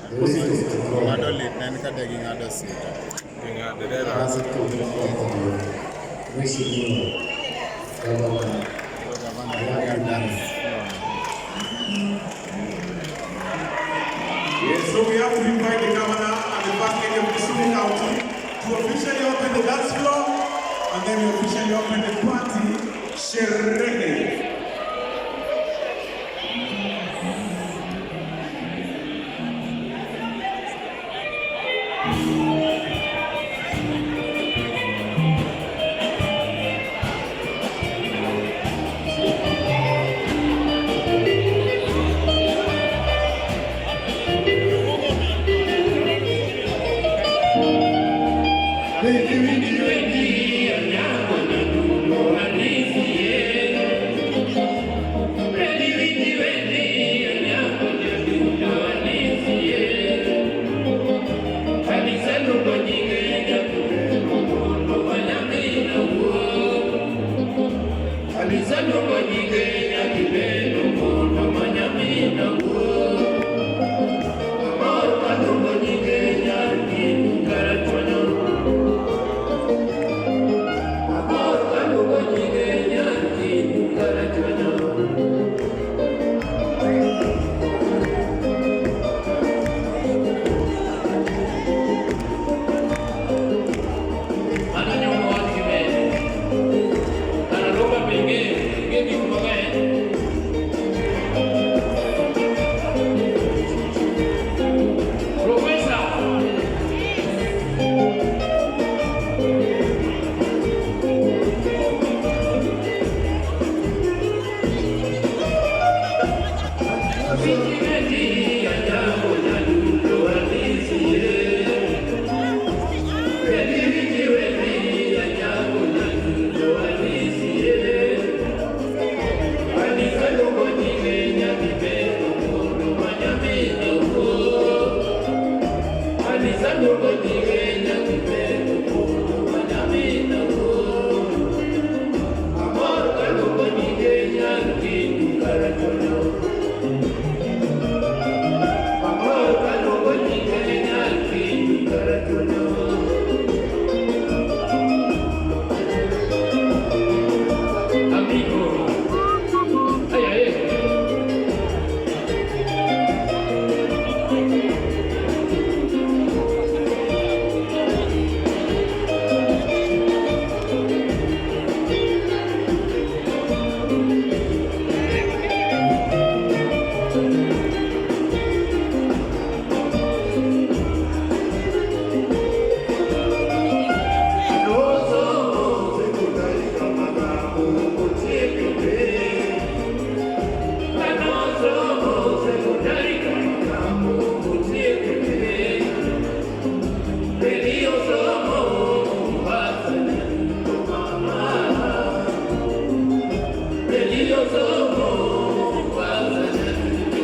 Ng'ado lit ne en ka de ging'ado sita. Ging'ado dera. Gavana ya dance floor. Yes, so we have to invite the governor and the First Lady of Kisumu County to officially open the dance floor, and then we officially open the party. Sherehe.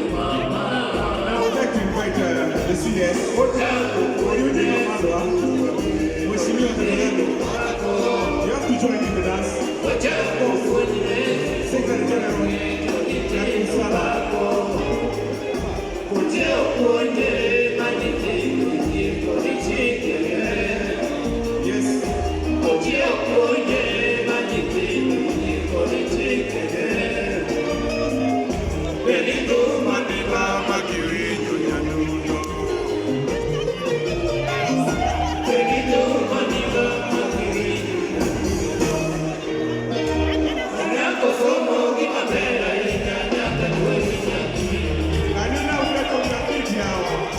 Now I would like to invite the CS, Eugene Wamalwa, Mheshimiwa Tafadhali, you have to join in the dance. Secretary General, karibu sana. Yes. Can you now get on your feet now?